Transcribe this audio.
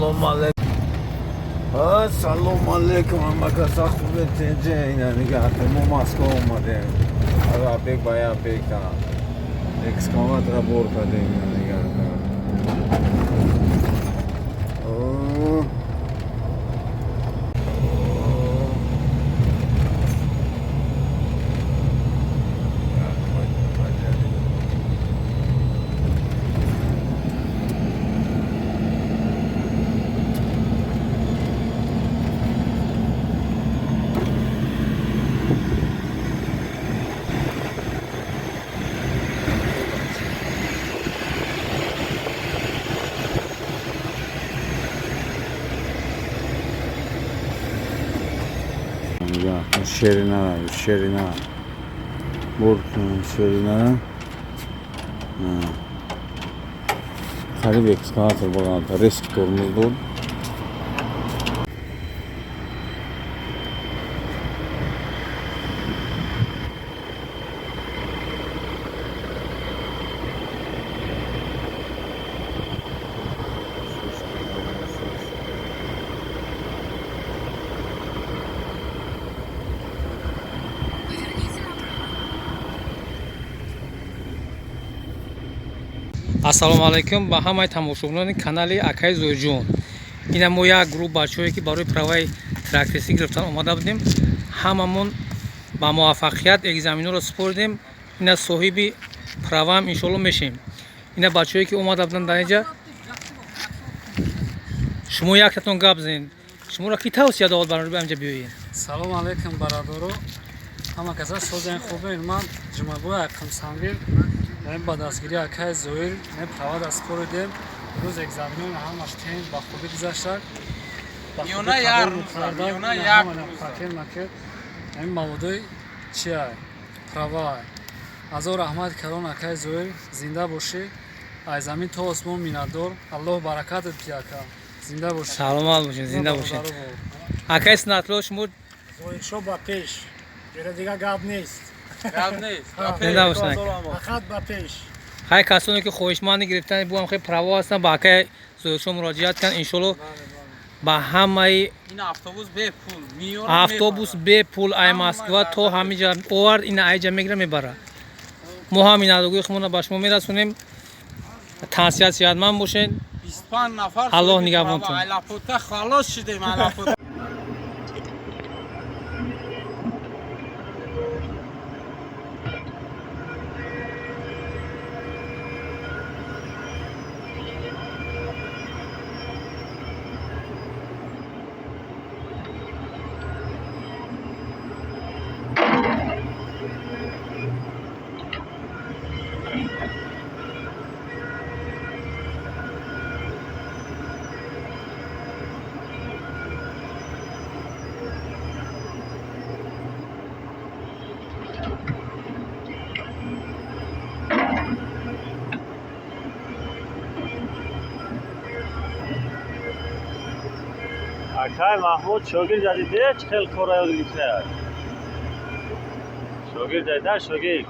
Салом алейкум. Салом алейкум, ҳамакаса хубе, тинҷе? Ина нигаҳ, мо Москва омадем. Абек ба ябека. Экскаватора бор кардем, ина нигаҳ. О. О. Ширина, ширина. Бор ширина. Қариб экскаватор боғанта резкий тормоз дод. Поверните направо. Ассалому алайкум ба ҳамаи тамошобинони канали акаи Зоирҷон. Ина мо як гурӯҳ бачаҳое, ки барои праваи трактористӣ гирифтан омада будем, ҳамамон ба муваффақият экзаменоро супоридем. Ина соҳиби праваам иншоалло мешем. Ина бачаҳое, ки омада буданд дар инҷа, шумо яктатон гап занед. Шуморо ки тавсия дод барои ба инҷа биёед? Салом алейкум, бародаро, ҳама каса созен, хубен? Ман Ҷумабой Ақимсангир. Ин ба дастгирии акаи Зоир ин права даст поридем. Рӯз экзаменон ҳамаш тен ба хубӣ гузаштак. Ба хубӣ Миёна як қабул рӯза, кардам. миёна Ина як ҳама рӯза. Пакет макет ин маводои чия права. Азор раҳмат калон, акаи Зоир, зинда бошӣ, аз замин то осмон миннатдор. Аллоҳ баракатат ки, ака, зинда бошӣ. Саломат бошед, зинда бошед. Бародаро. Акаи Сунатулло, шумо? Зоиршо ба пеш, ҷора дига гап нест. Гап нест. Зинда бошед, ака. Фақат ба пеш. Ҳай, касоне, ки хоҳишманди гирифтани буам хеле право ҳастанд, ба акаи Зоиршо муроҷиат кунанд. Иншоалло ба ҳамаи Ин автобус бепул миёра. Автобус бепул ай Москва то ҳамиҷа овард, ина айҷа мегира, мебара. Мо ҳам миннатдории худмонро ба шумо мерасонем. Тансиҳат, сиҳатманд бошед. 25 нафар. Аллоҳ нигаҳбонтон. Алапота халос шудем, алапота. Акай Маҳмуд, шогирд задиде, чӣ хел кора ёд гирифтаа? Шогирд заида, шогирд.